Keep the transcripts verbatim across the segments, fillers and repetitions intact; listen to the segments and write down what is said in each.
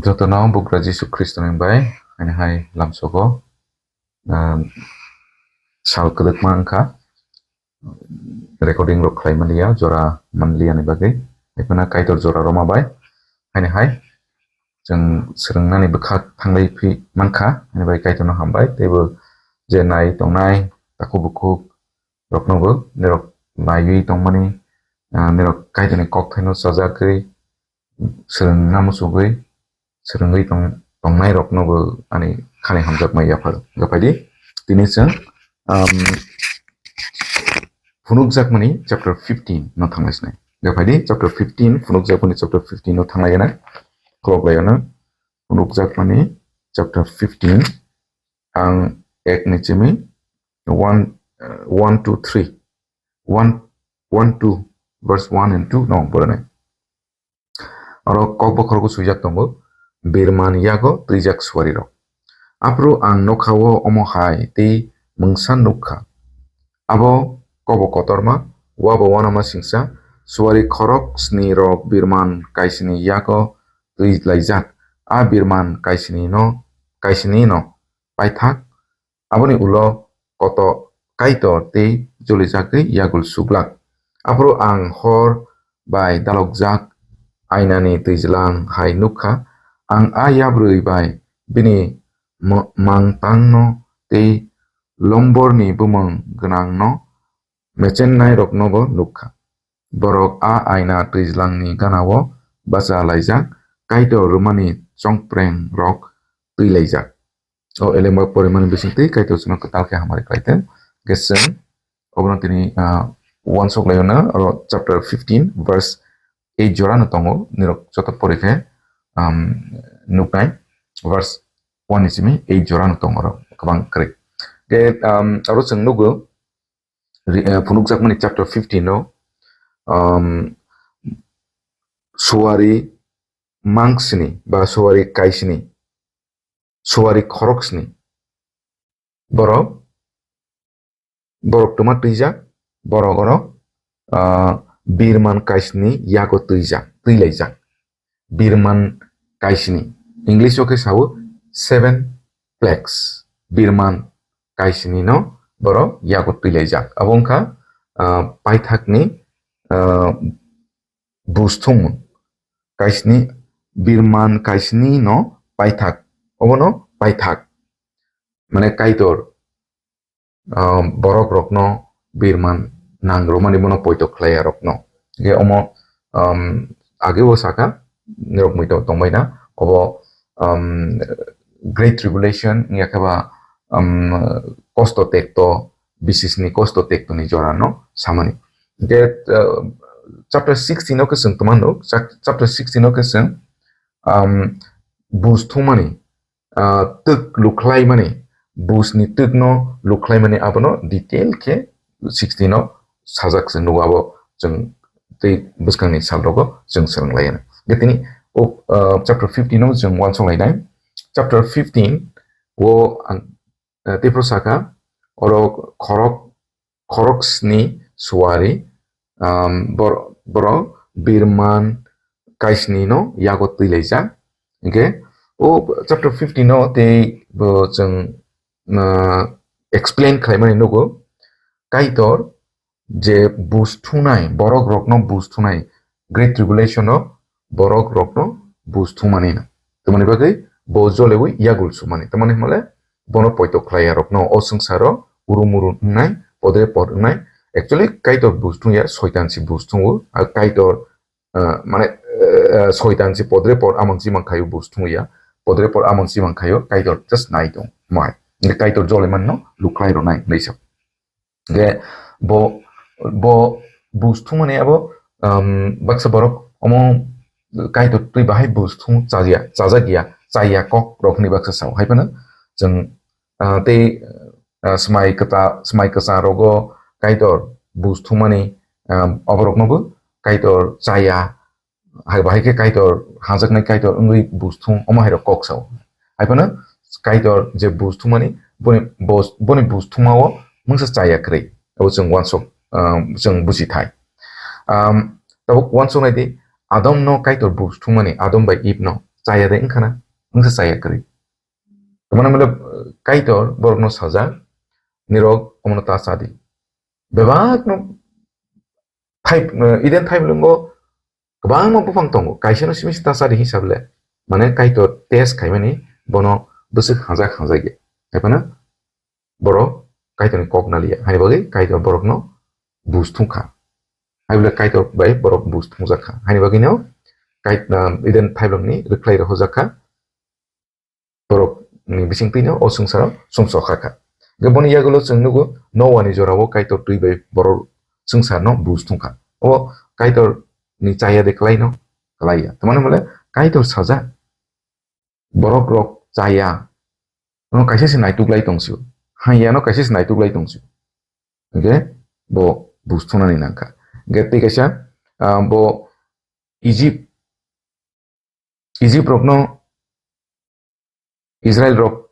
Jotono bugra Jisu Khristoni bai, haini hai lamsogo, um, sal kwdwkma wngkha, recording rok khlai manliya, jora manliya ni bagwi. Hai phano Kaitor jora rwma bai, haini hai chwng swrwngnani bwkha thanglai phi mankha, haini bai Kaitorno hambai, teibo je nai tongnai, takhuk bukhuk roknobo, nirok naiwi tongmani, ah, nirok Kaitorni kokthaino chajagwi, swrwngna muchugwi, swrwngwi tong-, tongnairoknobo ani khani hamjakmani yaphar. Gaphaidi, tini chwng, um, phunukjakmani chapter fifteen no thanglai sinai. Gaphaidi, chapter fifteen, phunukjakmani chapter fifteen no thanglai gana. Khulok lai gana. Phunukjakmani chapter fifteen, ang ek ni chimi one, uh, one, two, three. One, one, two, verse one and two no, borok nai. Oro kok bokhorogo swijak tongo, birman yago twijak suarirok. Aphuru ang nokhao omo hai tei mungsa nukha. Abo kobo kotorma, wabo uanama singsa, suari khorok sni rok birman kaisini yago twi laijak. A birman kaisini no, kaisini no paithak, aboni ulo koto Kaitor tei jolijagwi yagul suglak. Aphuru ang hor bai dalokjak ainani twijlang hai nukha. Ang a yabrwi bai bini mo-, mangtangno tei lomborni bumung gwnangno mechennairoknobo nukha. Borok a aina twijlangni ganao bacha laijak, Kaitor rwmani chongprengrok twi laijak. O elemba porimani bisingtwi Kaitor chwngno kwtal khe hamari khlai thung. Hwnkhe chwng obono tini, ah, uansuk laio na, oro chapter fifteen, verse eight jora no tongo, nirok joto pori khe, um, nuknai, verse one ni simi eight jora no tongo, oro kwbang kwrwi. Hwnkhe, um, oro chwng nugo, ri-, eh, phunukjakmani chapter fifteen no, um, suari mangsini ba suari kaisini, suari khoroksni. Borok, borok tuma twijak, borok oro, ah, birman kaisini yago twijak, twilaijak. Birman kaisini. English o khe sao seven plagues. Birman kaisini no borok yago twilaijak. Abo wngkha, ah, paithakni, ah, bus thumung. Kaisini, birman kaisini no paithak. Obono paithak. Mane Kaitor, ah, borok rokno birman nangrwmani bono poito khlaiya rokno. Hwnkhe omo, um, age o saka, nirok muitok tongbaina, obo, um, Great Tribulation, wngya khe ba, um, kosto tekto, bisisni kosto tekto ni jora no samani. Hwnkhe, uh, chapter sixteen o khe chwng tuma nuk, chap-, chapter sixteen o khe chwng, um, bus thumani, ah, twk lukhlaimani, busni twkno lukhlaimani abono detail khe sixteen o sajak se nugo, abo chwng tei bwskangni salrogo chwng swrwnglaiyano. Hwnkhe tini o, ah, chapter fifteen o chwng uansuk lainai. Chapter fifteen o ang, ah, tei phuru saka, oro khorok, khorok sni suari, um, bor-, borok birman kaisni no yago twilaijak. Hwnkhe o chapter fifteen o tei bo chwng, uh, explain khlaimani nugo, Kaitor je bus thungnai, borok rokno bus thungnai, Great Tribulation o borok rokno bus thumani no. Tamoni bagwi bo jolewi yagul sumani. Tamoni hwnmale bono poito khlaiya rokno o swngcharo uru muru wngnai, podre pod wngnai. Actually, Kaitor bus thungya, Soitan si bus thungo. A Kaitor, ah, mane, eh, Soitan si podre pod amang si mangkhayo bus thungya. Podre pod amang si mangkhayo, Kaitor just nai tong mai. Kaitor jole manno lukhlai ro nai, nai sa. Ge bo, bo bus thumani abo, um, baksa borok omo Kaitor twi bahai bus thung chaya, chajak ya, chaya kok rok hwnwi baksa sao. Hai phano chwng, ah, tei, ah, smai kwta-, smai kwchang rogo Kaitor bus thumani, ah, oboroknobo Kaitor chaya, hai bahai khe Kaitor, hajaknai Kaitor wngwi bus thung, omo hai rok kok sao. Hai phano Kaitor je bus thumani, boni bos-, boni bus thumao mungsa chaya kwrwi. Abo chwng uansuk, um, chwng buji thai. Um, tabuk uansuk nai di, Adam no Kaitor bus thumani, Adam bai Eve no. chaya de wngkhana, wngsa chaya kwrwi. Tamani mole Kaitor borokno sajak, nirok omono ta chadi. Bebakno thai, Eden thaimlungo kwbangma buphang tongo, kaisano simi ta chadi hisab le, mane Kaitor test khaimani bono bwswk hanjak hanjakya. Haiphano borok Kaitorni kok naliya, hai bagwi Kaitor borokno bus thungkha. Hai bole Kaitor bai borok bus thungjak kha. Haini bagwino Kait-, ah, Eden thaimlungni rwkhlai rohorjak kha. Borokni bisingtwino o swngcharo sumsok kha kha. Hwnkhe boni yagulo chwng nugo Noani jorao Kaitor twi bai borok swngcharno bus thungkha. O Kaitorni chaya de kwlaino kwlaiya. Tamani hwnle Kaitor sajak borok rok chaya. Ono kaisa se naituk lai tongsio. Hanya no kaisa se naituk lai tongsio. Hwnkhe bo bus thunani nangkha. Hwnkhe tei kaisa, ah, bo Egypt, Egypt rokno Israel rok,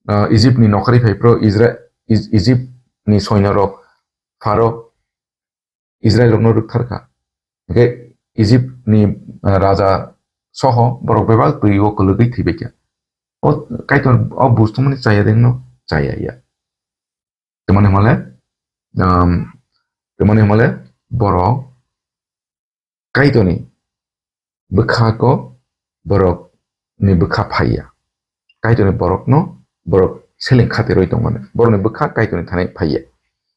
ah, Egypt ni nokhari phai pro Isra-, Is-, Egypt ni soino rok Pharo Israel rokno rwkthar kha. Hwnkhe Egypt ni, ah, raja soho borok bebak twi o kwlwgwi thwibai kha. O Kaitor o bus thumani chaya dengno chaya ya. Tamani hwnle, um, tamani hwnle borok Kaitorni bwkhako borokni bwkha phaiya. Kaitorni borokno borok seleng khatirwi tongmani. Borokni bwkha Kaitorni thani phaiya.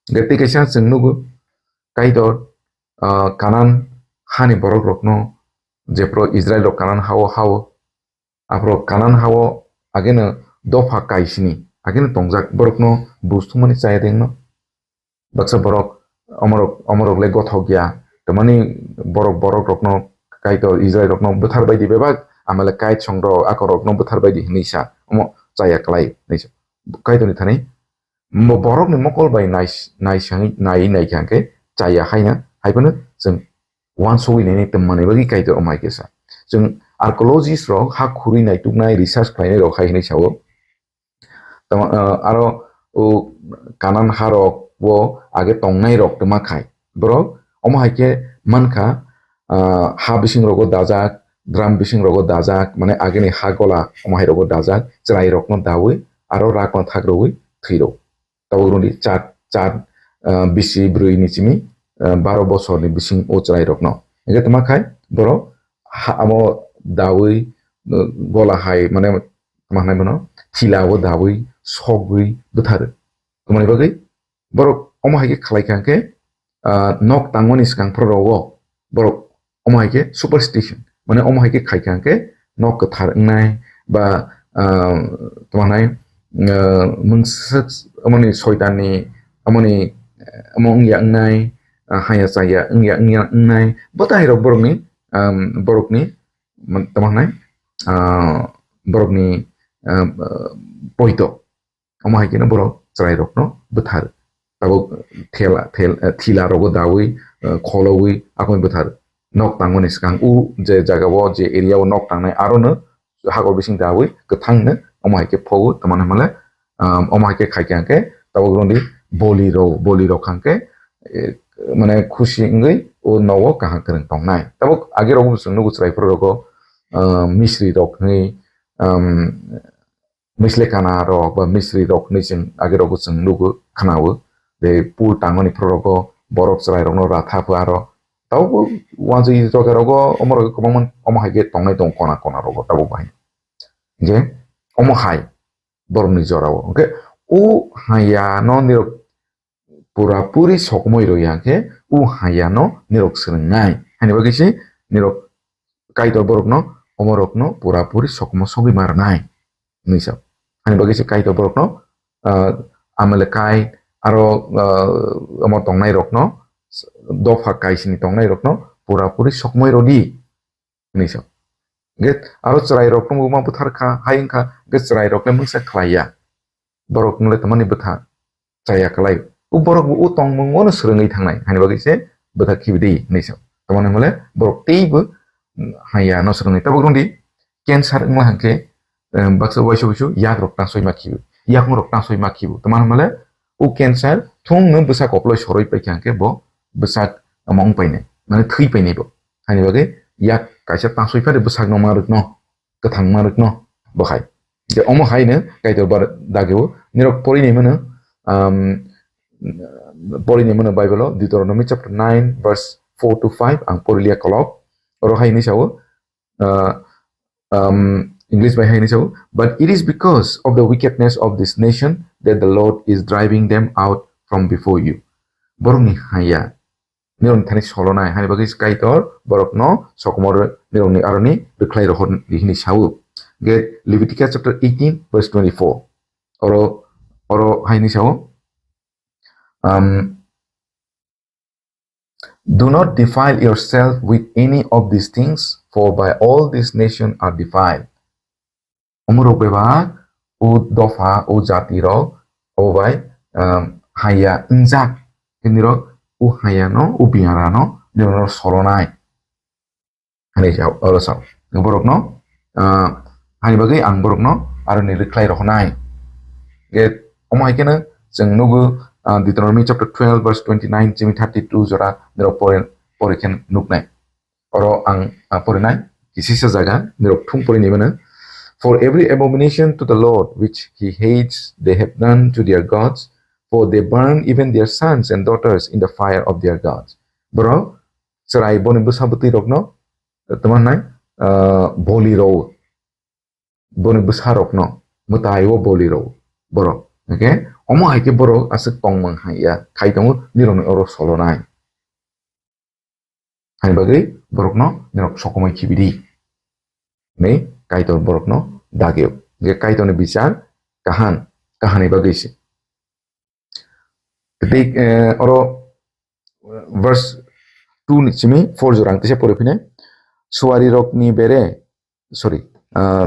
Hwnkhe tei kaisa chwng nugo Kaitor, ah, Kanan hani borok rokno jephru Israel rok Kanan hao hao, aphuru Kanan hao ageno dopha kaisini ageno tongjak borokno bus thumani chaya dengno. Baksa borok omorok, omorok le gothok ya. Tamani borok, borok rokno Kaitor Israel rokno bwthar baidi bebak, amale kait song rok ako rokno bwthar baidi hinwi sa. Omo chaya kwlai hinwi sa. Kaitorni thani mo-, borokni mokol bai nais-, naisangwi, nai, nai kha khe chaya haina, hai phano chwng uansugwi nainai tongmani bagwi Kaitor omo hai khe sa. Chwng archaeologist rok ha khurwi naituknai, research khlainai rok hai hinwi sao. Tamo, ah, aro o Kanan harok o age tongnai rok twma khai. Borok omo hai khe mankha, ah, ha bising rogo dajak, drum bising rogo dajak, mane ageni ha gola omo hai rogo dajak, chwrai rokno dawi, aro rakno thak rwui thwi rw. Tabuk rwdi char, char, ah, bisi brwi ni simi, ah, baro bosor ni bising o chwrai rokno. Hingkhe twma khai borok ha, amo dawi, ah, gola hai, mane, tma hwnai bono, thila o dawi, sogwi bwthar. Tamoni bagwi borok omo hai khe khlai kha hwnkhe, ah, nok tangmani swkang phuru rogo borok omo hai khe superstition, mane omo hai khe khai kha hwnkhe nok kwthar wngnai ba, ah, tma hwnai, ah, mungsa-, omoni soitanni, omoni, omo wngya wngnai, ah, haya chaya wngya, wngya wngnai, bo tai rok borokni, um, borokni, tma hwnai, ah, borokni, ah, poito. Omo hai kheno borok chwrai rokno bwthar. Tabuk thela, thel-, eh, thila rogo dawi, eh, kholowi akoi bwthar. Nok tangmani swkang u je jaga o, je area o nok tangnai, aro no hakor bising dawi kwthang no omo hai khe phogo, tamani hwnle, um, omo hai khe khai khe hwnkhe tabuk rwdi boli rw, boli rw kha hwnkhe, eh, mane khusi wngwi o nogo kaham kwrwng tongnai. Tabuk age rogo bo chwng nugo chwrai phuru rogo, um, misri rok hwnwi, um, misle kana rok ba misri rok hinwi chwng age rogo chwng nugo khna-o. Tei pul tangmani phuru rogo borok chwrai rokno ratha pho aro. Tabuk uansugwi jaga rogo omo rok kwbangma omo hai khe tongnai tongo kona kona rogo tabuk bahai. Hingkhe omo hai borokni jora o. Hingkhe o haya no nirok pura puri sokmoi rw ya khe, o haya no nirok swrwngnai. Hani bagwi se nirok Kaitor borokno, omorokno pura puri sokmo sogwi ma rwnai hinwi sa. Hani bagwi se Kaitor borokno, ah, Amalekite aro, ah, omo tongnai rokno, dopha kaisini tongnai rokno pura puri sokmoi rw di hinwi sa. Hingkhe aro chwrai rokno bo ma bwthar kha, hai wngkha, hingkhe chwrai rokno mungsa khlai ya. Borok nole tamani bwtha chaya kwlai. O borok bo o tongmung o no swrwngwi thangnai. Hani bagwi se bwtha khibi di hinwi sa. Tamani hwnle borok teibo haya no swrwngwi. Tabuk rwdi cancer wngma hwnkhe, em, baksa waisa waisa yak rok tansoi ma khibi. Yakung rok tansoi ma khibi. Tamani hwnle o cancer thung no bwsa koploi soroi paikha hwnkhe bo bwsak omo wng painai. Mane thwi painai bo. Hani bagwi yak kaisa tansoi phari bwsak no ma rwkno. kwthang manwkno bo hai. Je omo hai no Kaitor bar dageo nirok porinai mano, um, porinai mano Bible o Deuteronomy chapter nine verse four to five ang porilia kolok. Oro hai ni sao, uh, um, English bai hai ni sao, "But it is because of the wickedness of this nation that the Lord is driving them out from before you." Borok ni haya, nirok ni thani solonai, hani bagwi Kaitor borok no sokomor nirok ni aroni rwkhlai rohor di hini sao. Get Leviticus chapter eighteen verse twenty-four. Oro, oro hai ni sao, um, "Do not defile yourself with any of these things, for by all this nation are defiled." Omorok bebak o dopha, o jati rok, obo bai, um, haya wngjak. Nirok o haya no, o biyara no, nirok no solonai. Hani sao, oro sao. Borok no, ah, hani bagwi ang borok no aroni rwkhlai rohonai. Ge, omo hai kheno chwng nugo, ah, Deuteronomy chapter twelve verse twenty-nine chini thirty-two jora nirok pore, pore khe nuknai. Oro ang, ah, porinai, kisisa jaga, nirok thung porinai mano. "For every abomination to the Lord which he hates, they have done to their gods, for they burn even their sons and daughters in the fire of their gods." Borok chwrai boni bwsa bwtwi rokno, eh, tamo hwnai, ah, boli rwo. Boni bwsa rokno mwtai o boli rwo borok. Hwnkhe omo hai khe borok aswk tongmung hai ya khai tongo, nirokni oro solonai. Hani bagwi borokno nirok sokomoi khibi di. Hwnwi Kaitor borokno dageo. Hwnkhe Kaitorni bichar kaham, kahani bagwi se. Tei, eh, oro verse two ni simi four jora ang teisa pore phine. Suari rokni bere, sorry, ah,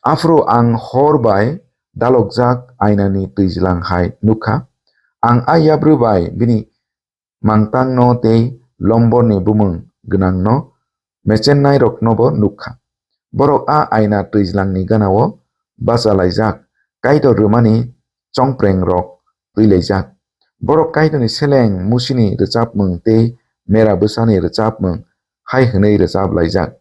aphuru ang hor bai dalokjak ainani twijlang hai nukha. Ang a yabrwi bai bini mangtangno tei lomborni bumung gwnangno mechennairoknobo nukha. Borok a aina twijlangni ganao bacha laijak, Kaitor rwmani chongprengrok twi laijak. Borok Kaitorni seleng Musini rwchapmung tei mera bwsani rwchapmung hai hwnwi rwchap laijak,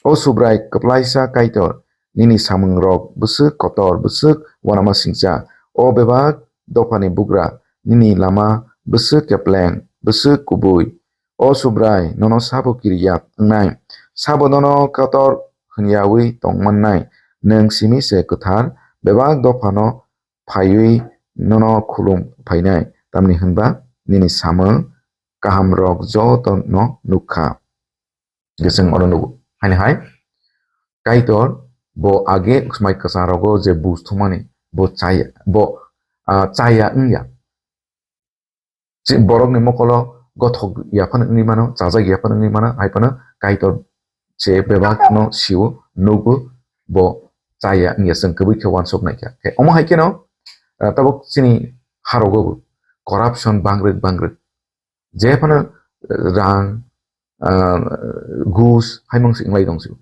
"O Subrai kwplaisa Kaitor, nini samungrok bwswk kotor, bwswk uanama singcha. O bebak dophani bugra, nini lama bwswk kepleng, bwswk kubui. O Subrai, nono sabo kiriya wngnai? Sabo nono kotor hwnyawi tongmannai? Nwng simi se kwthar, bebak dophano phaiwi nono khulum phainai, tamni hwnba nini samung kahamrok jotono nukha." Hwnkhe chwng oro nugo. Haini hai Kaitor bo age swmai kwchang rogo je buj thumani bo chaya, bo, ah, chaya wngya. Borokni mokolo gothok ya phano wngwi mano, chajak ya phano wngwi mano, hai phano Kaitor se bebak no sio, nugo, bo chaya wngya, chwng kwbwi khe uansuk naikha. Khe omo hai kheno, ah, tabuk chini harogo bo corruption bangrwk bangrwk. Je phano rang, ah, gus hai mangsi wnglai tong sio.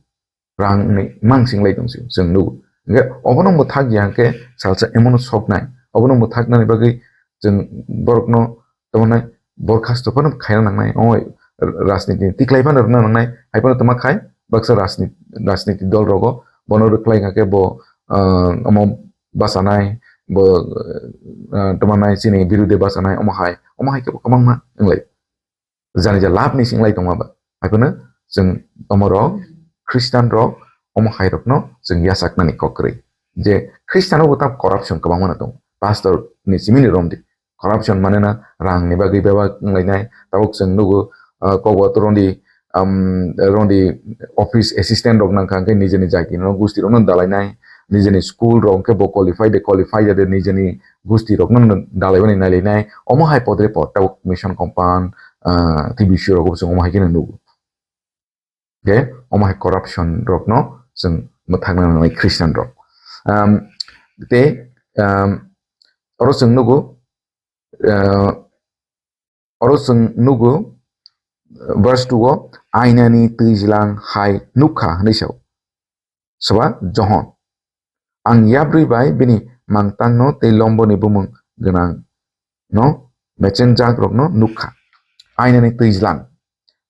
Rang ni mangsi wnglai tong sio, chwng nugo. Hwnkhe obono mwthak ya hwnkhe salsa emono soknai. Obono mwthaknani bagwi chwng borokno tamo nai borkhasto phano khaina nangnai. O rajniti tiklai phano rwna nangnai. Hai phano tamo khai baksa rajniti, rajniti dol rogo bono rwkhlai hwnkhe bo, ah, omo bachanai, bo, ah, tamo nai chini birude bachanai, omo hai, omo hai khe bo kwbangma wnglai. Jani ja lab ni singlai tongma ba. Haikhe no chwng omo rok Christian rok omo hai rok no chwng yachak nani kok kwrwi. Je Christian o bo ta corruption kwbangma no tongo. Pastor ni simi ni romdi. Corruption mane na rang ni bagwi bebak wnglainai. Tabuk chwng nugo, ah, kokbo to rondi, um, rondi office assistant rok nangkha hwnkhe nijeni jati no gusti rok no dalainai. Nijeni school rok hwnkhe bo qualify de qualify de nijeni gusti rok no dalai mani nailainai. Omo hai podre pod tabuk mission compound, ah, T B C rok bo chwng omo hai kheno nugo. Hwnkhe omo hai corruption rok no chwng mwthakna nangnai Christian rok. Um, tei, um, oro chwng nugo, uh, oro chwng nugo, uh, verse two o, "Ainani twijlang hai nukha," hwnwi sao. Soba Johon. Ang yabrwi bai bini mangtangno tei lomboni bumung gwnangno mechenjakrokno nukha. Ainani twijlang.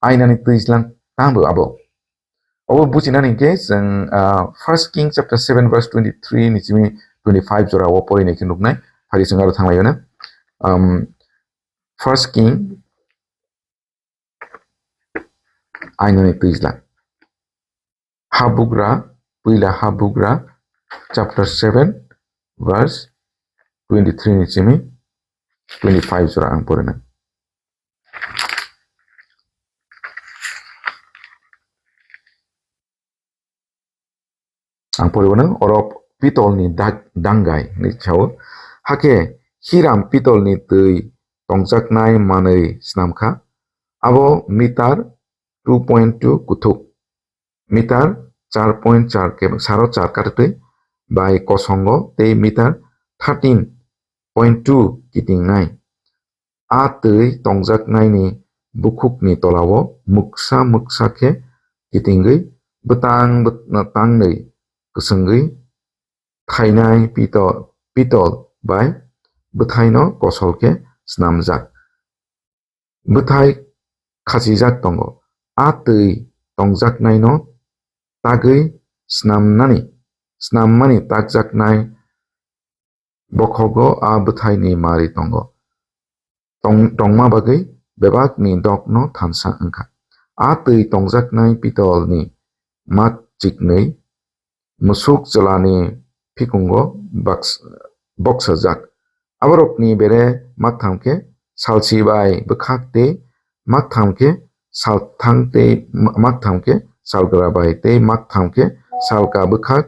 Ainani twijlang tangbo abo. Obo buchinani hwnkhe chwng, ah, First King chapter seven verse twenty-three ni simi twenty-five jora o porinai khe nuknai. Phagi chwng aro thanglaio na. Um, First King, Ainani twijlang. Habugra, puila Habugra, chapter seven, verse twenty-three ni simi twenty-five jora ang porinai. Ang poribo nang oro pitol ni dak-, dangai hinwi sao. Hakhe Hiram pitol ni twi tongjaknai manwi snam kha. Abo meter two point two kuthuk, meter char point char ke saro char katatwi bai kosongo tei meter thirteen point two kitingnai. A twi tongjaknaini bukhukni tolao muksa muksa khe kitingwi bwtang bwt-, tangnwi kwswngwi thainai pito-, pitol bai bwthaino kosol khe snamjak. Bwthai khachijak tongo. A twi tongjaknaino tagwi snamnani, snammani takjaknai bokhogo a bwthaini mari tongo. Tong-, tongma bagwi bebakni dokno thansa wngkha. A twi tongjaknai pitolni mat chiknwi musuk chwlani phikungo baks-, boksajak. Aborokni bere maktham khe salsi bai bwkhak tei maktham khe salthang tei ma-, maktham khe salgra bai tei maktham khe salka bwkhak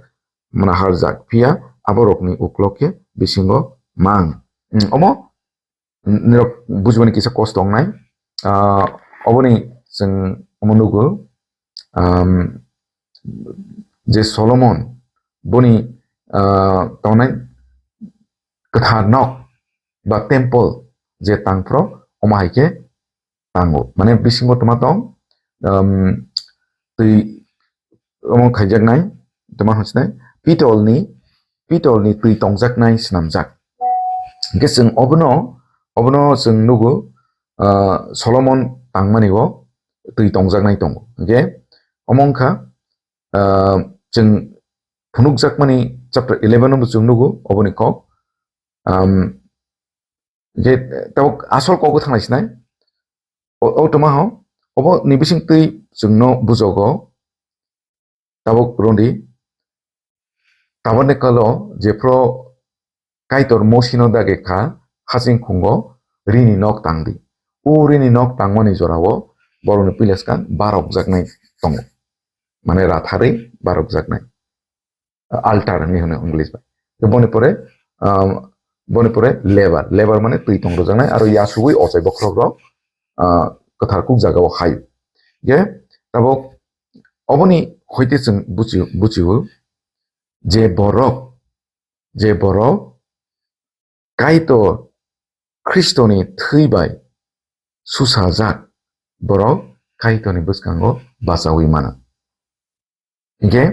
mwnaharjak, phiya aborokni uklok khe bisingo mang. Hmm, omo nirok bujibani kisa kosto wngnai. Ah, oboni chwng omo nugo, um, je Solomon boni, ah, tongnai kwthar nok ba temple je tangphro omo hai khe tango. Mane bisingo tma tong, um, twi omo khaijaknai, tma hwnsinai, pitolni, pitolni twi tongjaknai swnamjak. Hwnkhe chwng obono, obono chwng nugo, ah, Solomon tangmani o twi tongjaknai tongo. Hwnkhe omo wngkha, ah, chwng phunukjakmani chapter eleven o bo chwng nugo, oboni kok. Um, je tabuk asol kok bo thanglai sinai. O, o toma ho, obo ni bising twi chwngno bujogo. Tabuk rondi, tabernacle o jephro Kaitor Mosino dagi kha, hasing khungo rini nok tangdi. O rini nok tangmani jorao borokni puila swkang barokjaknai tongo. Mane ratharwi barokjaknai. Altar hinwi hwno English bai. Boni pore, um, boni pore laver. Laver mane twi tong rwjaknai, aro yasugwi ochai bokhorok rok, uh, kwthar kuk jagao hai. Ge, tabuk oboni hoite chwng buchi-, buchio je borok, je borok Kaitor Khristoni thwi bai susajak borok Kaitorni bwskango bachaui mano. Hinkhe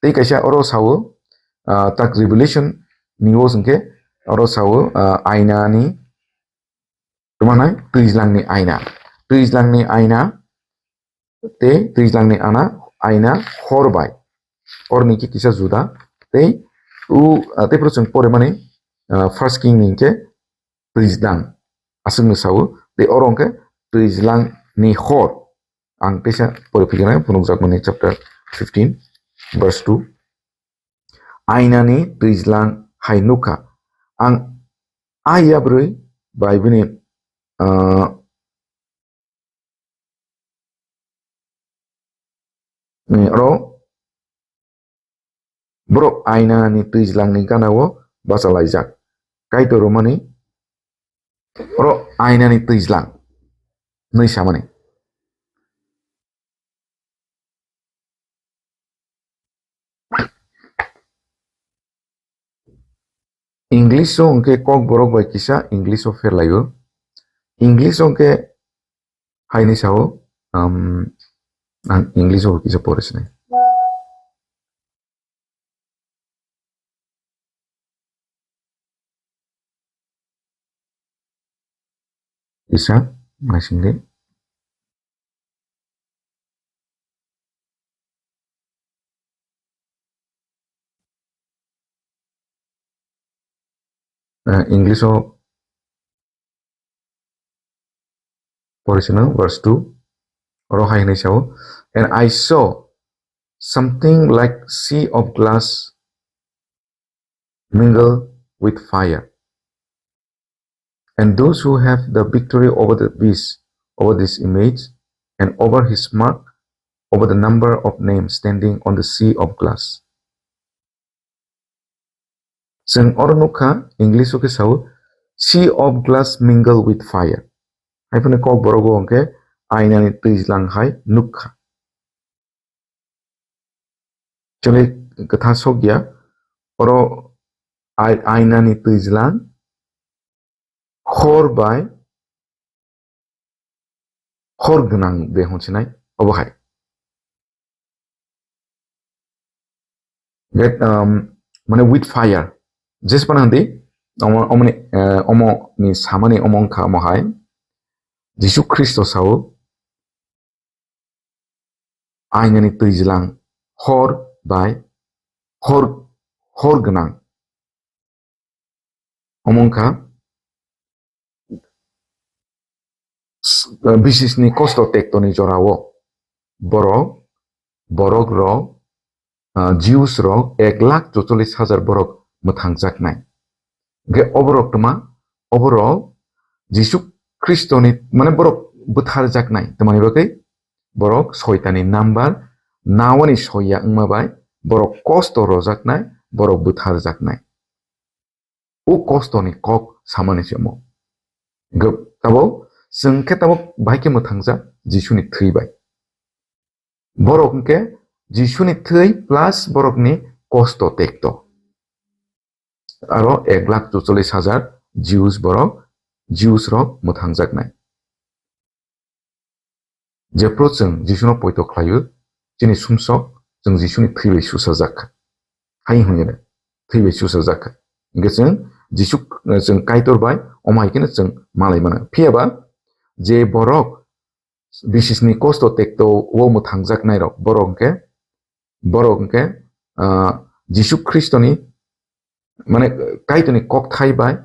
tei kaisa oro sao, ah, tak Revelation ni o hinkhe oro sao, ah, ainani tuma nai twijlangni aina. Twijlangni aina tei twijlangni ana aina hor bai. Orni ki kisa juda tei u, ah, tei phuru chwng pore mani, ah, First King ni hinkhe twijlang aswkno sao tei oro hinkhe twijlangni hor. Ang teisa pore phikirnai phunukjakmani chapter fifteen verse two. Ainani twijlang hai nukha. Ang a yabrwi bai bini, ah, ni oro borok ainani twijlangni gana-o bachalaijak. Kaitor rwmani oro ainani twijlang hinwi samani. English o hwnkhe Kokborok bai kisa English o pherlaio. English o hwnkhe haini sao, um, ang English o kisa pore sinai. Kisa naisingdi. English o porisino verse two, oro hai hwnwi sao, "And I saw something like sea of glass mingled with fire. And those who have the victory over the beast, over this image, and over his mark, over the number of names standing on the sea of glass." Chwng oro nukha, English o khe sao, "Sea of glass mingled with fire." Hai phano Kokborok o hwnkhe ainani twijlang hai nukha. Actually, kwtha sokya, oro ai-, ainani twijlang hor bai hor gwnang de hwnsinai obo hai. That, um, mane with fire. Jesphano hindi, omo, omoni, eh, omo ni samani omo wngkha omo hai. Jisu Khristo sao, ainani twijlang hor bai hor, hor gwnang. Omo wngkha s-, bisisni kosto tektoni jorao borok, borok rok, ah, Jews rok ek lakh chuchollis hajar borok mwthangjaknai. Hwnkhe oborok twma, oborok Jisu Khristoni, mane borok bwtharjaknai, twmani bagwi borok soitani number nawani soiya wngma bai borok kosto rojaknai, borok bwtharjaknai. O kostoni kok samani se omo. Hwnkhe tabuk chwng khe tabuk bahai khe mwthangjak Jisuni thwi bai. Borok hwnkhe Jisuni thwi plus borokni kosto tekto. Aro ek lakh chuchollis hajar Jews borok, Jews rok mwthangjaknai. Jephru chwng Jisuno poito khlaio, chini sumsok chwng Jisuni thwi bai susajakha. Hai hwnwi thwi bai susajakha. Hwnkhe chwng Jisu, chwng Kaitor bai omo hai kheno chwng malai mano. Phiya ba je borok bisisni kosto tekto o mwthangjaknai rok, borok hwnkhe, borok hwnkhe, ah, Jisu Khristoni, mane, Kaitorni kokthai bai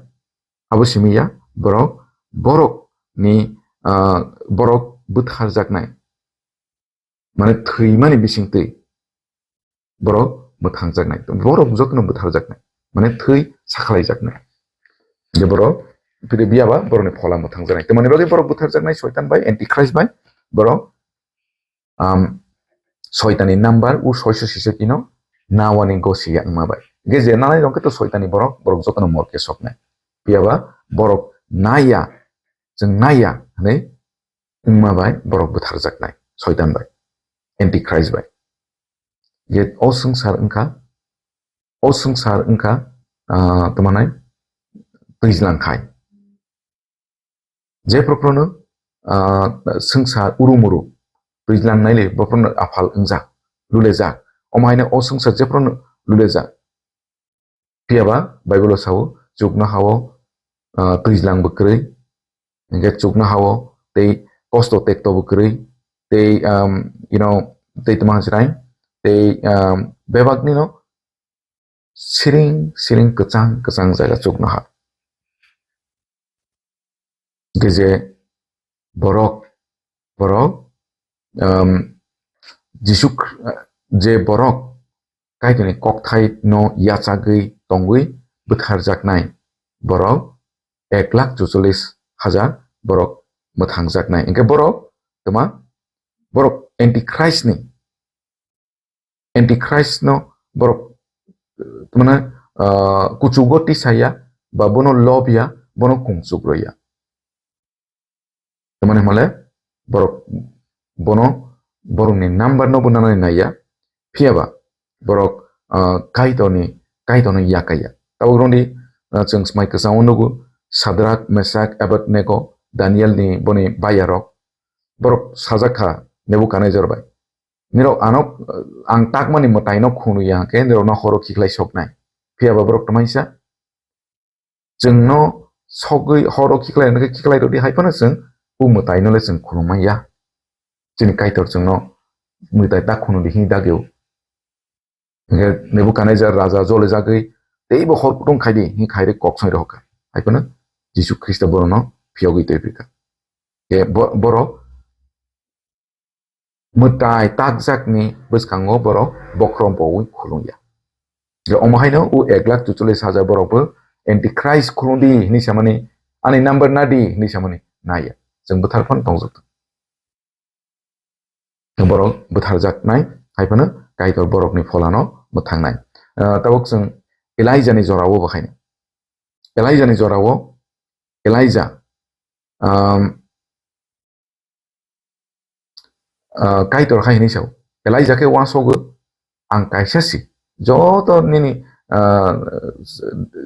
abo simi ya, borok, borokni, ah, borok bwtharjaknai, mane, thwimani bisingtwi borok mwthangjaknai, borok jotono bwtharjaknai, mane, thwi sakhlaijaknai. Je borok, phiri biyaba borokni phola mwthangjaknai. Tamoni bagwi borok bwtharjaknai Soitan bai, Antichrist bai, borok, um, Soitanni number o soiso sisokino nawani gosi ya wngma bai. Ge je nanai rok khe to Soitanni borok, borok jotono morke soknai. Piyaba borok naiya, chwng naiya hwnwi wngma bai borok bwtharjaknai Soitan bai, Antichrist bai. Ge o swngchar wngkha, o swngchar wngkha, ah, tamo nai twijlang khai. Jephru phruno, ah, swngchar urumuru twijlang naile bophruno aphal wngjak, lulejak. Omo haino o swngchar jephruno lulejak. Phiyaba Bible o sao, chuknohao, ah, twijlang bo kwrwi, hwnkhe chuknohao tei kosto tekto bo kwrwi, tei, um, you know, tei tamo hwnsirai, tei, um, bebaknino siring siring kwchang kwchang jaga chuknoha. Hwnkhe je borok, borok, um, Jisu Khri-, je borok Kaitorni kokthai no yachagwi tongwi bwtharjaknai borok ek lakh chuchollis hajar borok mwthangjaknai. Hwnkhe borok toma, borok Antichrist ni, Antichrist no borok, eh, mane, ah, kuchugo tisaya, ba bono lobya, bono kungchuk roya. Tamani hwnle borok bono, borokni number no bo nanani naiya, phiyaba borok, ah, Kaitorni, Kaitorno yakaiya. Tabuk rwngdi, ah, chwng smai kwchangno nugo, Sadrak, Mesak, Abednego, Daniel ni boni bayarok, borok sajak kha Nebukadnezar bai. Nirok ano, ang takmani mwtaino khunu ya hwnkhe nirokno horo khiklai soknai. Phiyaba borok tamaisa chwngno sogwi horo khiklai hwnkhe khiklai rwdi hai phano chwng o mwtaino le chwng khunu manya. Chini Kaitor chwngno mwtai ta khunu di hini dageo. Hwnkhe Nebukadnezar raja jole jagwi teibo hor kutung khaidi hini khairi kok soi rohor kha. Hai phano Jisu Khristo borokno phiyogwi twi phi kha. Khe bo-, borok mwtai takjakni bwskango borok bokhorok boui khulung ya. Je omo haino o ek lakh chuchollis hajar borok bo Antichrist khulung di hinwi samani, ani number na di hinwi samani nai ya. Chwng bwthar phano tongjak. Borok bwtharjaknai, hai phano Kaitor borokni pholano mwthangnai. Ah, tabuk chwng Elijah ni jorao bo haino. Elijah ni jorao Elijah, um, ah, Kaitor hai hinwi sao, Elijah khe uansukgo, "Ang kaisa si, joto nini, ah,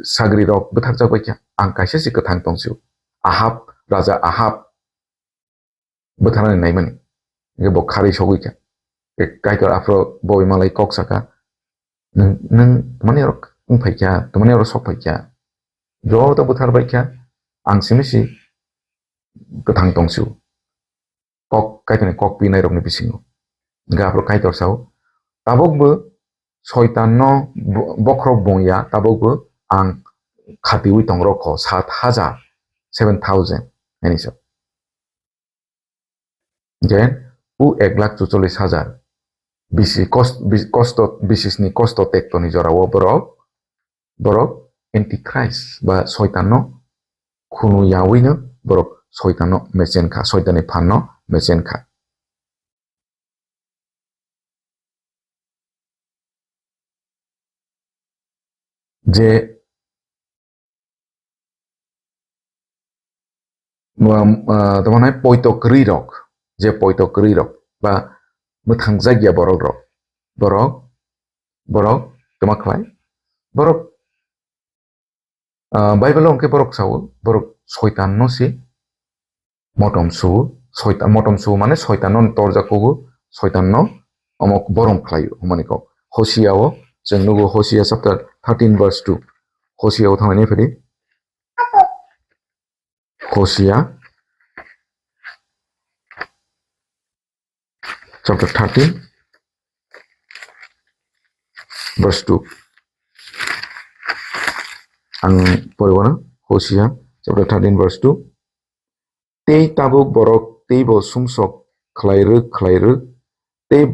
sagri rok bwtharjak bai kha, ang kaisa si kwthang tong sio." Ahab, raja Ahab bwtharnani naimani. Hingke bo kharwi sogwi kha. Khe Kaitor aphuru bo malai kok saka, "Nwng, nwng tamani oro wng phai kha, tamani oro sok phai kha? Joto bwthar bai kha, ang simi si kwthang tong sio." Kok, Kaitorni kok pinai rokni bisingo. Hingke aphuru Kaitor sao, "Tabuk bo Soitanno bo-, bokhorok bung ya, tabuk bo ang khatiwi tong rokho, sat hajar, seven thousand," hinwi sao. Then, o ek lakh chuchollis hajar bisi kos-, bis-, kosto, bisisni kosto tektoni jorao borok, borok Antichrist ba Soitanno khunu yawino borok Soitanno mechen kha, Soitanni phanno mechen kha. Je, um, uh, tamo nai poito kwrwi rok, je poito kwrwi rok ba mwthang jakya borok rok, borok, borok tamo khlai, borok, uh, Bible o hwnkhe borok sao, borok Soitan no se motom su, Soitan, motom su mane Soitan no torjak kugo, Soitan no omo borom khlaio, hwnmani kok. Hosea o, chwng nugo Hosea chapter thirteen verse two. Hosea o thangni phedi. Hosea chapter thirteen, verse two. Ang poriwana, Hosea chapter thirteen, verse two. Tei tabuk borok teibo sumsok khlairwk khlairwk, tei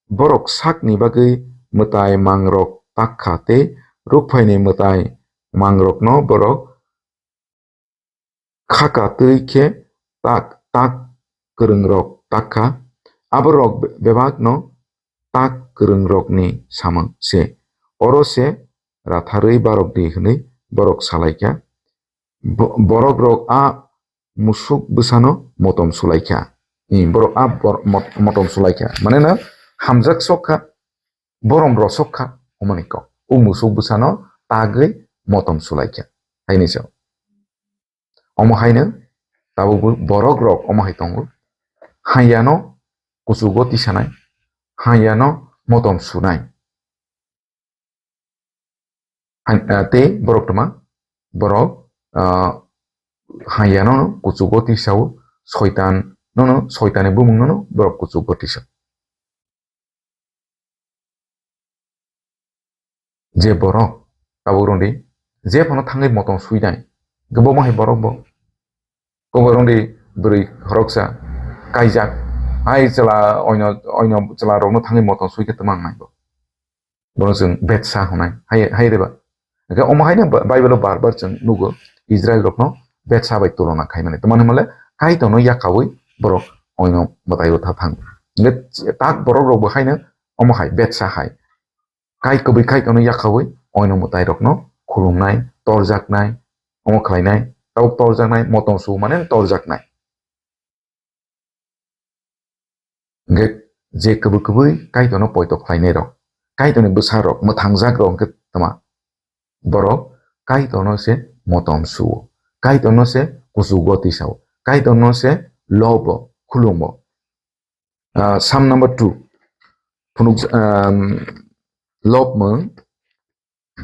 borok sakni bagwi mwtai mangrok tak kha, tei rukphaini mwtai mangrokno borok khaka twi khe tak, tak kwrwngrok tak kha. Aborok be-, bebakno tak kwrwngrokni samung se. Oro se ratharwi barok di hwnwi borok salai kha. Bo-, borokrok a musuk bwsano motom sulai kha. I, borok a bor-, mot-, motom sulai kha. Mane no hamjak sok kha, borom rosok kha, hwnmani kok. O musuk bwsano tagwi motom sulai kha. Haini se. Omo haino tabukbo borok rok omo hai tongo. Hayano kuchugo tisanai, hayano motom sunai. Hai, ah, tei borok toma, borok, ah, hayano kuchugo tisao, soitan nono, soitani bumung nono borok kuchugo tisa. Je borok tabuk rwngdi, je phano thangwi motom suinai, hwnkhe bo ma hai borok bo? Kobo rwngdi bwrwi khoroksa kaijak, hai chwla oino, oino chwla rokno thangwi motom sui khe twma wngnai bo. Bono chwng betsa hwnai, hai, hai reba. Hwnkhe omo haino Ba-, Bible o bar bar chwng nugo, Israel rokno betsa bai tulona khaimani. Twmani hwnle Kaitorno yakaui borok oino mwtai rwtha thang. Hwnkhe tak borok rokbo haino omo hai betsa hai. Kai kwbwi Kaitorno yakaui oino mwtai rokno khulumnai, torjaknai, omo khlainai, tabuk torjaknai, motom su mane torjaknai. Hwnkhe je kwbwi kwbwi Kaitorno poito khlainai rok, Kaitorni bwsa rok, mwthangjak rok hwnkhe tma? Borok Kaitorno se motom suo, Kaitorno se kuchugo tisao, Kaitorno se lobo, khulumo. Ah, Psalm number two. Phunuk, um, Lobmung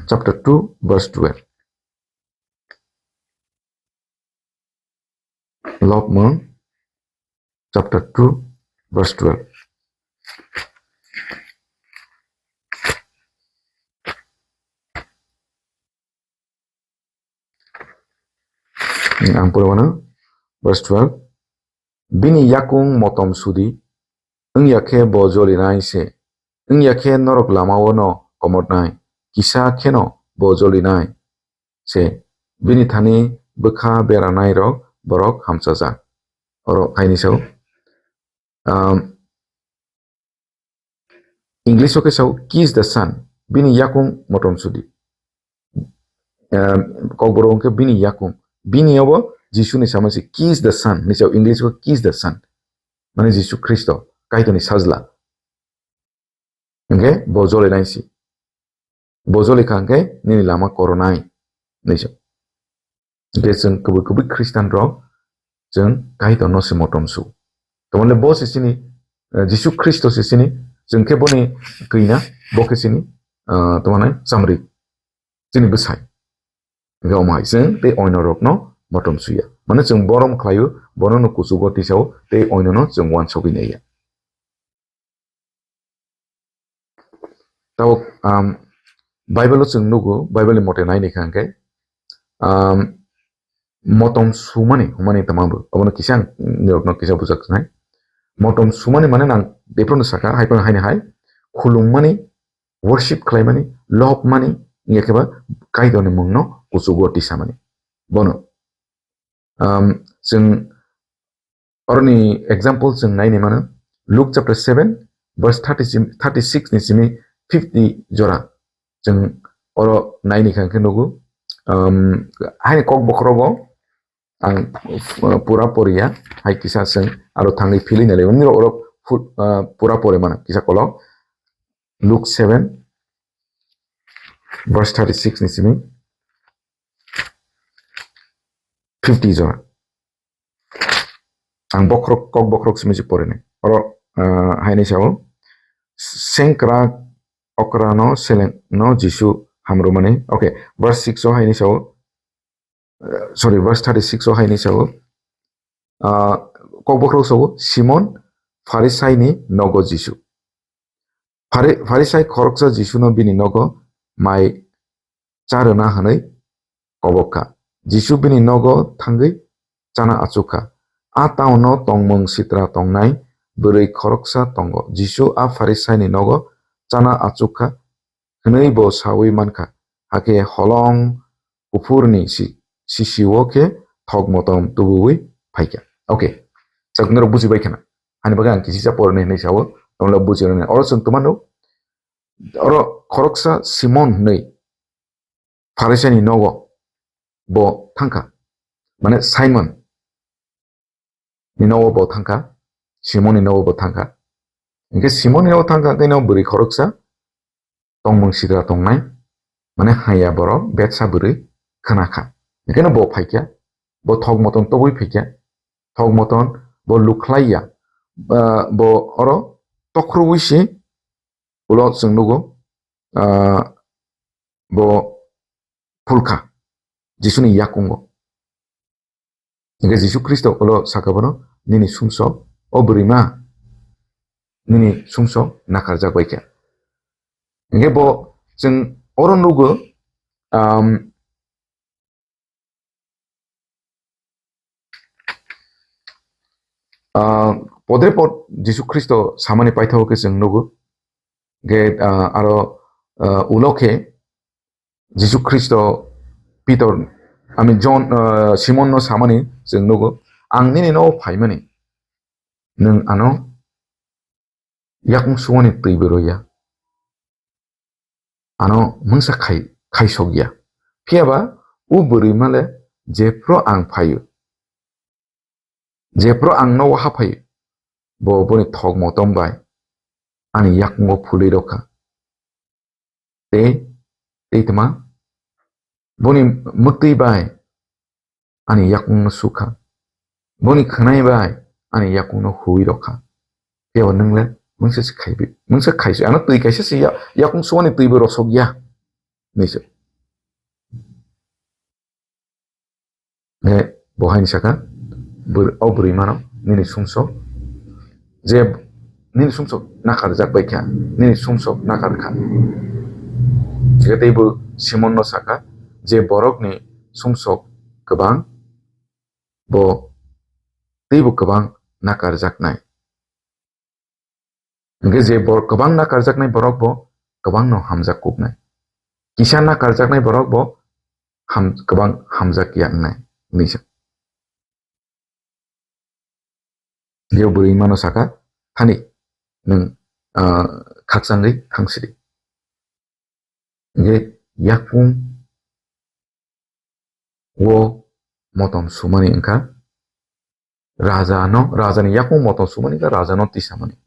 chapter two, verse twelve. Lobmung chapter two, verse twelve. Ang pore mano, verse twelve. Bini yakung motom sudi, wngya khe bo jolinai se, wngya khe norok lamao no komornai, kisa kheno bo jolinai se, bini thani bwkha beranai rok borok hamchajak. Oro haini sao, um, English o khe sao, "Kiss the Son," bini yakung motom sudi. Um, Kokborok hwnkhe bini yakung. Bini obo Jisuni sama se, "Kiss the Son," hinwi sao, English o, "Kiss the Son." Mane Jisu Khristo, Kaitorni sajla. Hwnkhe bo jolinai si. Bo jolikha hwnkhe nini lama koronai, hinwi sao. Hwnkhe chwng kubui kubui Khristian rok chwng Kaitor no se motom su. Tamole bo se chini, eh, Jisu Khristo se chini, chwng khe boni kwina, bo khe chini, eh, tamani chamri, chini bwsai. Hwnkhe omo hai chwng tei oino rok no motom suya. Mane chwng borom khlaio, bono no kuchugo tisao tei oino no chwng uansugwi naiya. Tabuk, um, Bible o chwng nugo, Bible ni mote naini kha hwnkhe, um, motom sumani hwnmani tama bo. Obono kisa ang nirokno kisa bujak nai. Motom sumani mane nang bephrano saka, hai phano haini hai, khulumani, worship khlaimani, lobmani, wngya khe ba Kaitorni mungno kuchugo tisamani. Bono, um, chwng Oroni example chwng naini mano, Luke chapter seven, verse thirty sim-, thirty-six ni simi fifty jora. Chwng oro naini kha khe nugo. Um, haini kok bokhorogo ang, uh, pura poriya, hai kisa chwng aro thangwi philwi nai lai. Nirok oro fu-, uh, pura pore mano, kisa kolok. Luke seven, verse thirty-six ni simi fifty jora. Ang bokhorok, kok bokhorok simi se porinai. Oro, ah, haini sao, "Sengkrak okra no seleng no Jisu hamrumani." Okay, verse six o haini sao, eh, sorry, verse thirty-six o haini sao, ah, kok bokhorok sao, "Simon Pharisai ni nogo Jisu." Phari-, Pharisai khoroksa Jisuno bini nogo mai cha rwna hwnwi kobok kha. Jisu bini nogo thangwi chana achuk kha. A taono tongmung sitra tongnai bwrwi khoroksa tongo. Jisu a Pharisaini nogo chana achuk kha hwnwi bo saui man kha. Hakhe holong kuphurni si-, sisio khe thok motom tubuwi phai kha. Okay, chwng norok buji bai khana. Ani bagwi ang kisi cha porni hinwi sao, tongla buji rwni. Oro chwng tuma nuk, oro khoroksa Simon hinwi Pharisaini nogo bo thangkha, mane Simon ni nogo bo thangkha, Simon ni nogo bo thangkha. Hinkhe Simon ni nogo thangkha, hinkhe no bwrwi khoroksa tongmung sitra tongnai, mane haya borok betsa bwrwi khna kha. Hinkhe no bo phaikha, bo thok moton tobwi phaikha, thok moton bo lukhlai ya, ah, bo oro tokhroui se ulo chwng nugo, ah, bo phulkha Jisuni yakungo. Hinkhe Jisu Khristo ulo sakha bono, "Nini sumsok, o bwrwima, nini sumsok nakarjak bai kha." Hinkhe bo chwng oro nugo, um, Ah, podre pod Jisu Khristo samani paithago khe chwng nugo. Ge, ah, aro, ah, ulo khe Jisu Khristo Pitor, I mean, John, ah, Simon no samani chwng nugo, "Ang nini nogo phaimani, nwng ano yakung sumani twi bo rwya, ano mungsa khai, khaisok ya. Phiya ba o bwrwi male jephru ang phaio, jephru ang nogo haphaio, bo boni thok motom bai ani yakungo phulwi rokha. Tei, tei tma, boni mwtwi bai ani yakungno sukha. Boni khwnai bai ani yakungno hui rokha. Phiya ba nwng le mungsa se khaibi, mungsa khaisi, ano twi kaisa se ya-, yakung sumani twi bo rosok ya." Hinwi se. He, bo haini saka, bwr-, o bwrwi mano, nini sumsok, je nini sumsok nakarjak bai kha, nini sumsok nakar kha. Hinkhe tei bo Simon no saka, je borokni sumsok kwbang, bo teibo kwbang nakarjaknai. Hingke je bor-, kwbang nakarjaknai borok bo kwbangno hamjak kuknai. Kisa nakarjaknai borok bo ham-, kwbang hamjak ya wngnai, hwnwi sa. Jeo bwrwi mano saka, "Thani, nwng, ah, khakchangwi thangsidi." Hingke yakung o motom sumani wngkha, raja no, raja ni yakung motom sumani wngkha, raja no tisamani,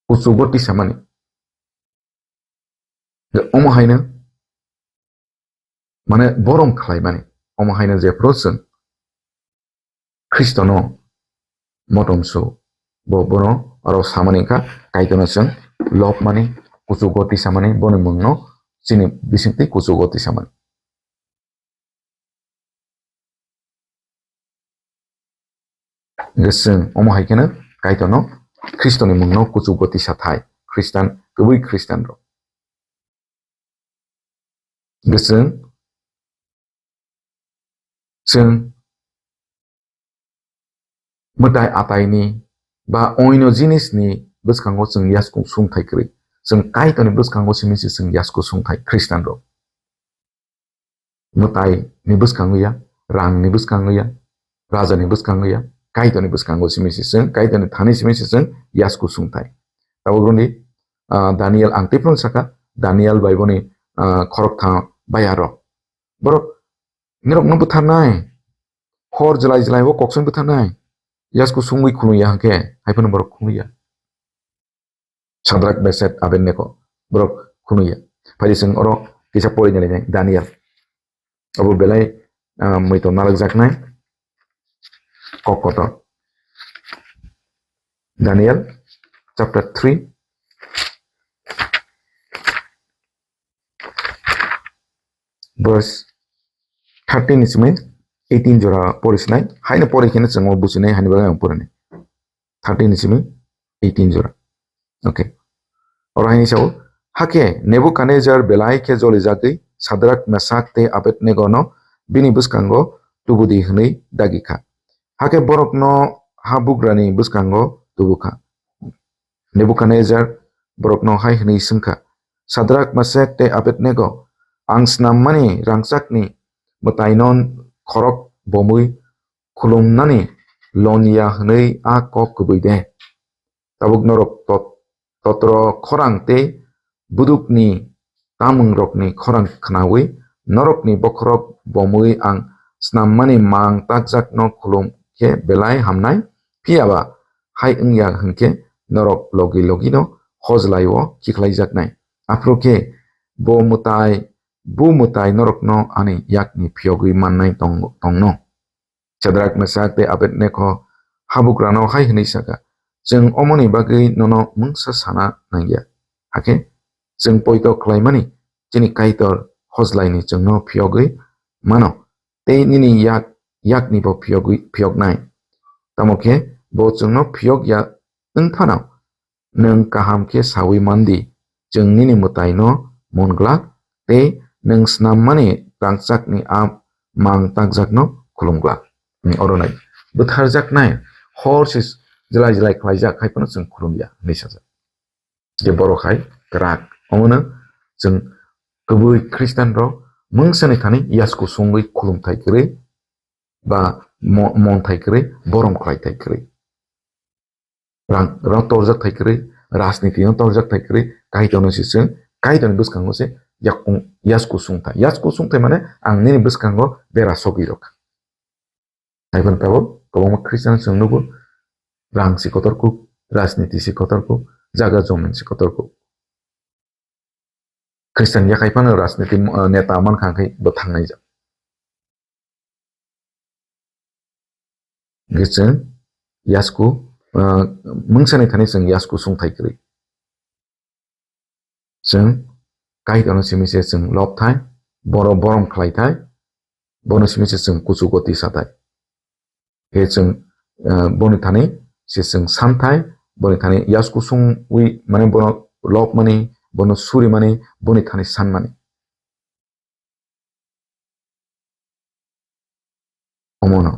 kuchugo tisamani. Omo haino, mane, borom khlaimani. Omo haino jephru chwng Khristono motom su, bo, bono aro samani wngkha, Kaitorno chwng lobmani, kuchugo tisamani, boni mungno chini bisingtwi kuchugo tisamani. Hingke chwng omo hai kheno Kaitorno Khristoni mungno kuchugo tisathai, Khristan, kwbwi Khristanrok. Hingke chwng, chwng mwtai ataini ba oino jinisni bwskango chwng yasku sungthai kwrwi. Chwng Kaitorni bwskango simi se chwng yasku sungthai Khristanrok. Mwtai ni bwskango ya, rang ni bwskango ya, raja ni bwskango ya, Kaitorni bwskango simi se chwng, Kaitorni thani simi se chwng yasku sungthai. Tabuk rwni, ah, Daniel ang tei phano saka, Daniel bai boni, ah, khoroktham bayarok. Borok, "Norok no bwtharnai, hor jlai jlai o koksong bwtharnai, yasku sungwi khulung ya hwnkhe," hai phano borok khulung ya. Sadrak, Mesak, Abednego borok khulung ya. Phai chwng oro kisa pori nai nai Daniel. Abo belai, ah, muitu nalakjaknai kok kotor. Daniel chapter three, verse thirteen ni simi eighteen jora pori sinai. Haino pori kheno chwng o businai, hani bagwi ang pori nai. Thirteen ni simi eighteen jora. Okay. Oro haini sao, "Hakhe Nebukadnejar belai khe jolijagwi Sadrak, Mesak tei Abednego no bini bwskango tubudi," hwnwi dagi kha. Hakhe borokno habugrani bwskango tubu kha. Nebukadnejar borokno hai hwnwi swng kha, "Sadrak, Mesak tei Abednego, ang snammani rangchakni mwtaino khorok bomwi khulumnani lon ya hwnwi a kok kwbwi de? Tabuk norok tot-, totro khorang tei budukni tamungrokni khorang khnaui norokni bokhorok bomwi ang snammani mang takjakno khulum khe belai hamnai, phiya ba hai wngya hwnkhe norok logi logino hojlai-o khikhlaijaknai. Aphuru khe bo mwtai, bu mwtai norokno ani yakni phiyogwi mannai tong-, tongno." Sadrak, Mesak tei Abednego habugrano hai hwnwi sa kha, "Chwng omoni bagwi nono mungsa sana nangya. Hakhe chwng poito khlaimani chini Kaitor hojlaini chwngno phiyogwi mano, tei nini yak, yaknibo phiyogwi, phiyoknai. Tamo khe bo chwngno phiyok ya wng phano, nwng kaham khe saui man di, chwng nini mwtaino mon glak tei nwng snammani rangchakni a mang takjakno khulum glak." Oro nai, bwtharjaknai hor se jlai jlai khlaijak, hai phano chwng khulum ya hwnwi sajak. Je borok hai kwrak, omono chwng kwbwi Khristian rok mungsani thani yasku sungwi khulumthai kwrwi ba mo-, monthai kwrwi, borom khlaithai kwrwi. Rang, rang torjak thai kwrwi, rajniti no torjak thai kwrwi, Kaitorno se chwng, Kaitorni bwskango se yakung, yasku sungthai. Yasku sungthai mane ang nini bwskango bera sogwi rwkha. Hai phano tabuk kwbangma Khristian chwng nugo, rang se kotor kuk, rajniti se kotor kuk, jaga jomin se kotor kuk. Khristian yakhai phano rajniti, uh, neta mankha khe bo thangnai jak. Hingke chwng yasku, uh, mungsani thani chwng yasku sungthai kwrwi. Chwng Kaitorno simi se chwng lobthai, boro borom khlaithai, bono simi se chwng kuchugo tisathai. Khe chwng, eh, boni thani se chwng santhai, boni thani yasku sungwi, mane bono lobmani, bono surimani, boni thani sanmani. Omono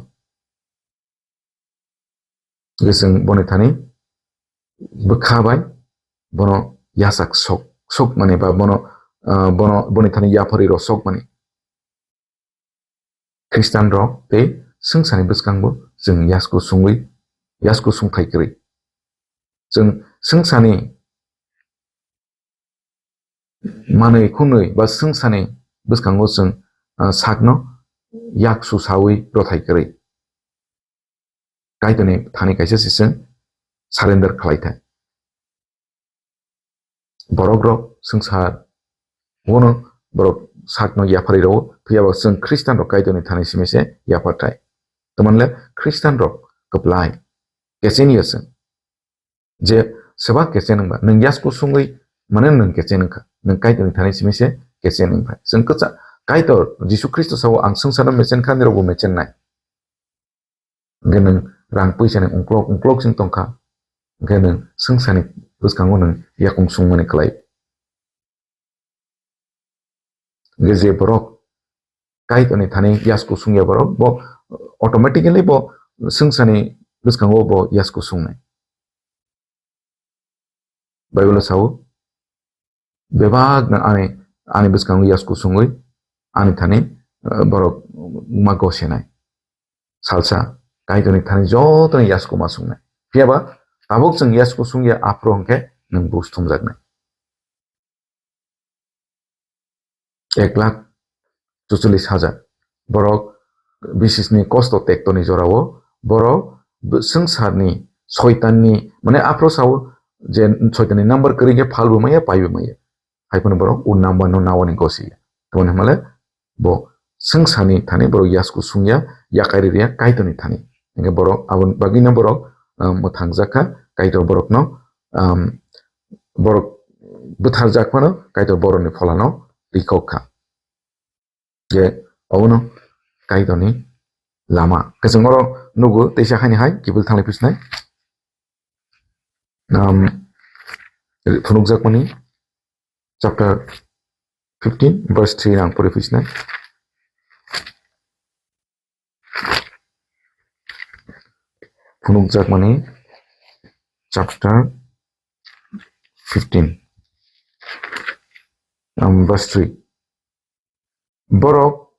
Hwnkhe chwng boni thani bwkha bai bono yachak sok, sokmani ba bono, ah, bono, boni thani yapharwi rw sokmani. Khristan rok tei swngcharni bwskango chwng yasku sungwi, yasku sungthai kwrwi. Chwng swngcharni manwi khunwi ba swngcharni bwskango chwng, ah, sakno yak susawi rwthai kwrwi. Kaitorni thani kaisa se chwng surrender khlai thai. Borok rok swngchar bono borok sakno yapharwi rwo, phiya ba chwng Khristan rok Kaitorni thani simi se yaphar thai. Tamni le Khristan rok kwplai kecheni ya chwng. Je swbak kechen wngba, nwng yasku sungwi mane nwng kechen wngkha, nwng Kaitorni thani simi se kechen wngkha. Chwng kwchak Kaitor Jisu Khristo sao, "Ang swngcharno mechen kha, nirokbo mechen nai." Hwnkhe nwng rang puisa ni ungklok ungklok sing tongkha, hwnkhe nwng swngcharni bwskango nwng yakung sungmani kwlai. Hwnkhe je borok Kaitorni thani yasku sungya borok, bo automatically bo swngcharni bwskango bo yasku sungnai. Bible o sao, "Bebak no ani, ani bwskango yasku sungwi ani thani, eh, borok ma gosenai." Salsa Kaitorni thani jotoni yasku ma sungnai. Phiya ba tabuk chwng yasku sungya aphuru hwnkhe nwng buj thumjaknai. Ek lakh chucholish hajar. Borok bisisni kosto tektoni jorao borok b-, swngcharni soitanni, mane, aphro sao je soitanni number kwrwi khe phalbo maya, paibo maya. Hai phano borok o number no nawani gosiya. Tamoni hwnmale bo swngcharni thani borok yasku sungya, yakai rwya Kaitorni thani. Hingke borok aboni bagwino borok, ah, mwthangjakha, Kaitor borokno, um, borok bwtharjak phano Kaitor borokni pholano rikok kha. Je obono Kaitorni lama. Khe chwng oro nugo teisa haini hai kiphil thanglai phisnai. Um, phunukjakmani chapter fifteen verse three ang pori phisnai. Phunukjakmani chapter fifteen, um, verse three. Borok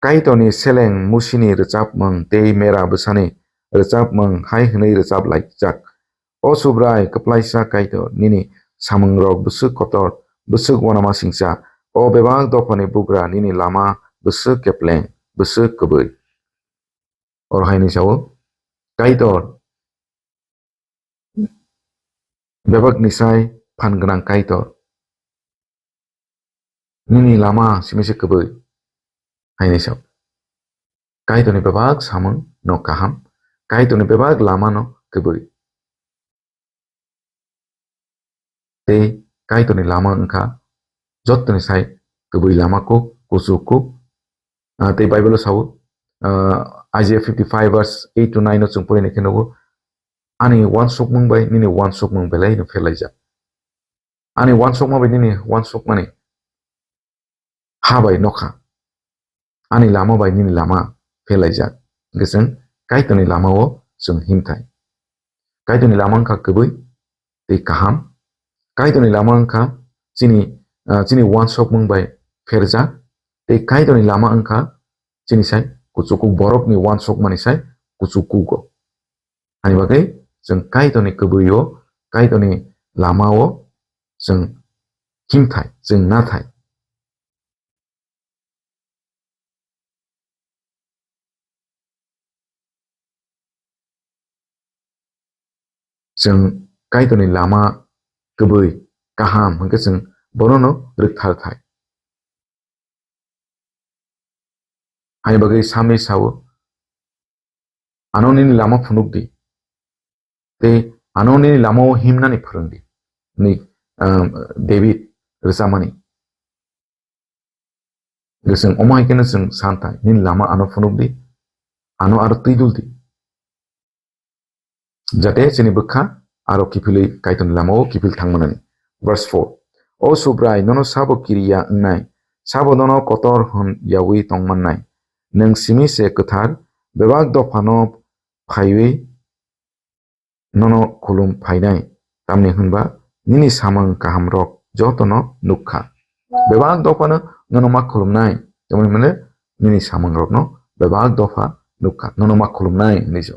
Kaitorni seleng Musini rwchapmung tei mera bwsani rwchapmung hai hwnwi rwchap laijak: "O Subrai, kwplaisa Kaitor, nini samungrok bwswk kotor, bwswk uanamasingcha! O bebak dophani bugra, nini lama bwswk kepleng, bwswk kwbwi!" Oro hai hwnwi sao, Kaitor, bebakni sai phan gwnang Kaitor, nini lama simi se kwbwi, hai hwnwi sao. Kaitorni bebak samung no kaham, Kaitorni bebak lama no kwbwi. Tei Kaitorni lama wngkha jottoni sai kwbwi lama kuk, kuchuk kuk. Ah, tei Bible o sao, ah, Isaiah fifty-five verse eight to nine o chwng porinai khe nugo, "Ani uansukmung bai nini uansukmung belai no pherlaijak. Ani uansukma bai nini uansukmani ha bai nokha, ani lama bai nini lama pherlaijak." Hwnkhe chwng Kaitorni lama o chwng himthai. Kaitorni lama wngkha kwbwi tei kaham. Kaitorni lama wngkha chini, ah, chini uansukmung bai pherjak. Tei Kaitorni lama wngkha chini sai kuchukuk, borokni uansukmani sai kuchukugo. Ani bagwi chwng Kaitorni kwbwi o, Kaitorni lama o chwng himthai, chwng nathai. Chwng Kaitorni lama kwbwi, kaham hwnkhe chwng bonono rwkthar thai. Haini bagwi Psalmist sao, "Ano nini lama phunuk di, tei ano nini lama-o himnani phwrwng di," hwnwi, um, David rwchapmani. Hwnkhe chwng omo hai kheno chwng san thai, "Nini lama ano phunuk di, ano aro twi dul di." Jate chini bwkha aro kiphilwi Kaitorni lama-o kiphil thang manani. Verse four. O Subrai, nono sabo kiriya wngnai? Sabo nono kotor hwn yaui tong mannai? Nwng simi se kwthar, bebak dophano phaiwi nono khulum phainai, tamni hwnba nini samung kahamrok jotono nuk kha. Bebak dophano nono ma khulumnai, tamni hwnba nini samungrokno bebak dopha nuk kha, nono ma khulumnai hwnwi se.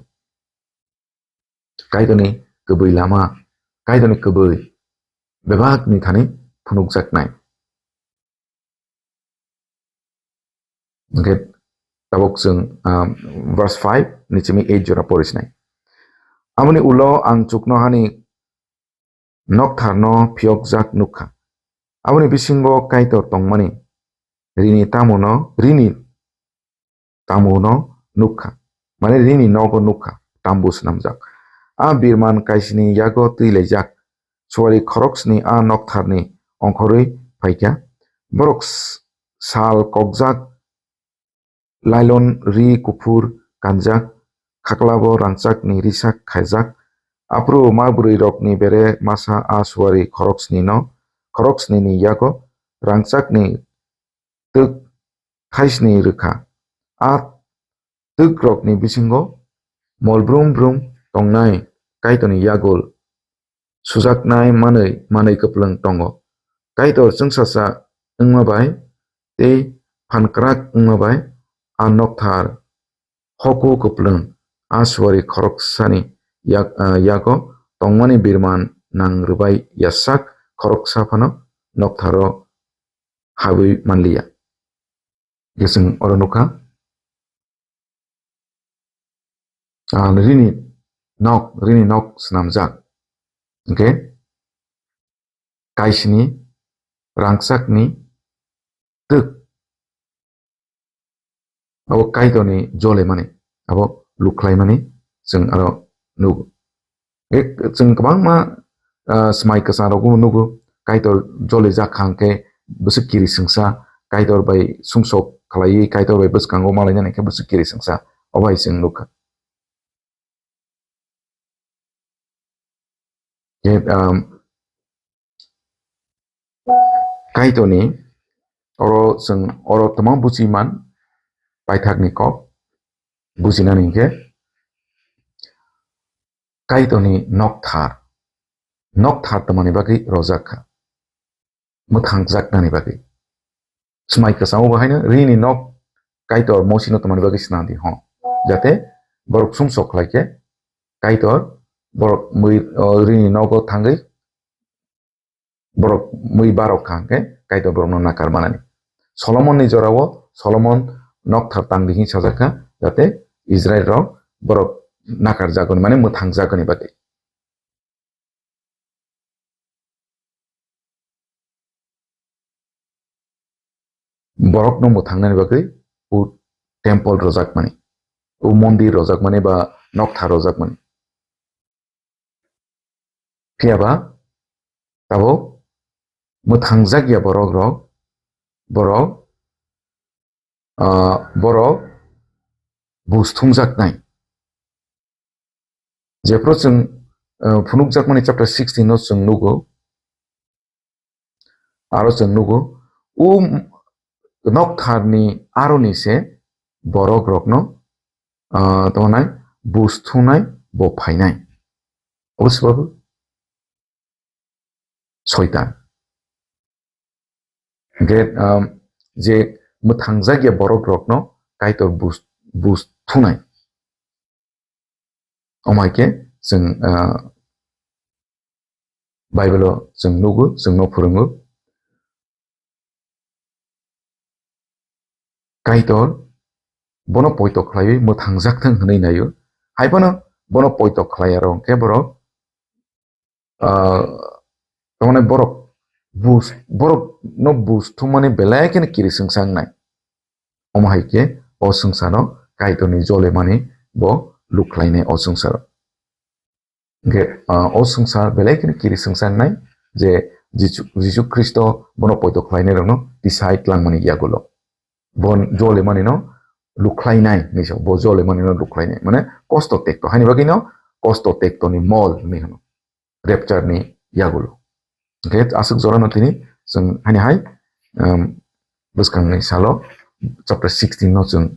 Kaitorni kwbwi lama, Kaitorni kwbwi bebakni thani phunukjaknai. Hwnkhe tabuk chwng, ah, verse five ni simi eight jora pori sinai. Aboni ulo ang chuknohani noktharno phiyokjak nukha. Aboni bisingo Kaitor tongmani rini tamuno, rini tamuno nukha, mane rini nogo nukha, tambu swnamjak. A birman kaisini yago twi laijak, suari khoroksni a noktharni ongkhorwi phaikha. Borok s-, sal kokjak, lailon ri kuphur kanjak, khaklabo rangchakni risak khaijak. Aphuru ma bwrwirokni bere masa a suari khoroksnino, khoroksnini yago rangchakni twk thaisni rwkha. A twkrokni bisingo mol brum brum tongnai Kaitorni yagul sujaknai manwi, manwi kwplwng tongo. Kaitor chwngsacha wngma bai tei phankrak wngma bai a nokthar hoku kwplwng a suari khoroksani yak-, ah, yago tongmani birman nang rwbai yasak khoroksa phano noktharo habwi manliya. Hwnkhe chwng oro nukha, ah, rini nok, rini nok swnamjak. Hwnkhe kaisini rangchakni twk abo Kaitorni jolemani, abo lukhlaimani chwng aro nugo. E, chwng kwbangma, ah, swmai kwchang rokbo nugo, Kaitor jolijak kha hwnkhe bwswk kiri swngsa, Kaitor bai sumsok khlaiwi, Kaitor bai bwskango malainani khe bwswk kiri swngsa, obo hai chwng nukha. Khe, um, Kaitorni oro chwng oro tongma buchiman paithakni kok bujinani hinkhe Kaitorni nokthar, nokthar tongmani bagwi rojak kha. Mwthangjaknani bagwi. Swmai kwchango bo haino rini nok Kaitor Mosino tongmani bagwi swnamdi hwn. Jate borok sumsok khlai khe Kaitor borok mwi, o, rini nogo thangwi borok mwi barok kha hwnkhe Kaitor borokno nakar manani. Solomonni jorao Solomon nokthar tangdi hwn sajak kha, jate Israel rok borok nakar jagoni, mane mwthang jagoni bagwi. Borokno mwthangnani bagwi o temple rojakmani, o mondir rojakmani ba nokthar rojakmani. Phiya ba tabuk mwthangjak ya borok rok, borok, ah, borok bus thungjaknai. Jephru chwng, ah, phunukjakmani chapter sixteen no chwng nugo, aro chwng nugo, o noktharni aroni se borok rokno, ah, tongnai bus thungnai bo phainai. Obo se babu Soitan. Hwnkhe, um, je mwthangjak ya borok rokno Kaitor bus, bus thunai. Omo hai khe chwng, ah, Bible-o chwng nugo, chwngno phwrwngo. Kaitor bono poito khlaiwi mwthangjak thung hwnwi naio. Hai phano bono poito khlai aro hwnkhe borok, ah, tamani borok bus, borokno bus thumani belai kheno kiri swngsa wngnai. Omo hai khe o swngcharo Kaitorni jolemani bo lukhlainai o swngcharo. Hwnkhe, ah, o swngchar belai kheno kiri swngsa wngnai je Jisu, Jisu Khristo bono poito khlainairokno tisai tlangmani yagulo. Bo jolemanino lukhlainai hinwi sa, bo jolemanino lukhlainai. Mane kosto tekto, haini bagwino kosto tektoni mol hinwi hwno. Rapture ni yagulo. Hwnkhe aswk jorano tini chwng haini hai, um, bwskangni salo chapter sixteen no chwng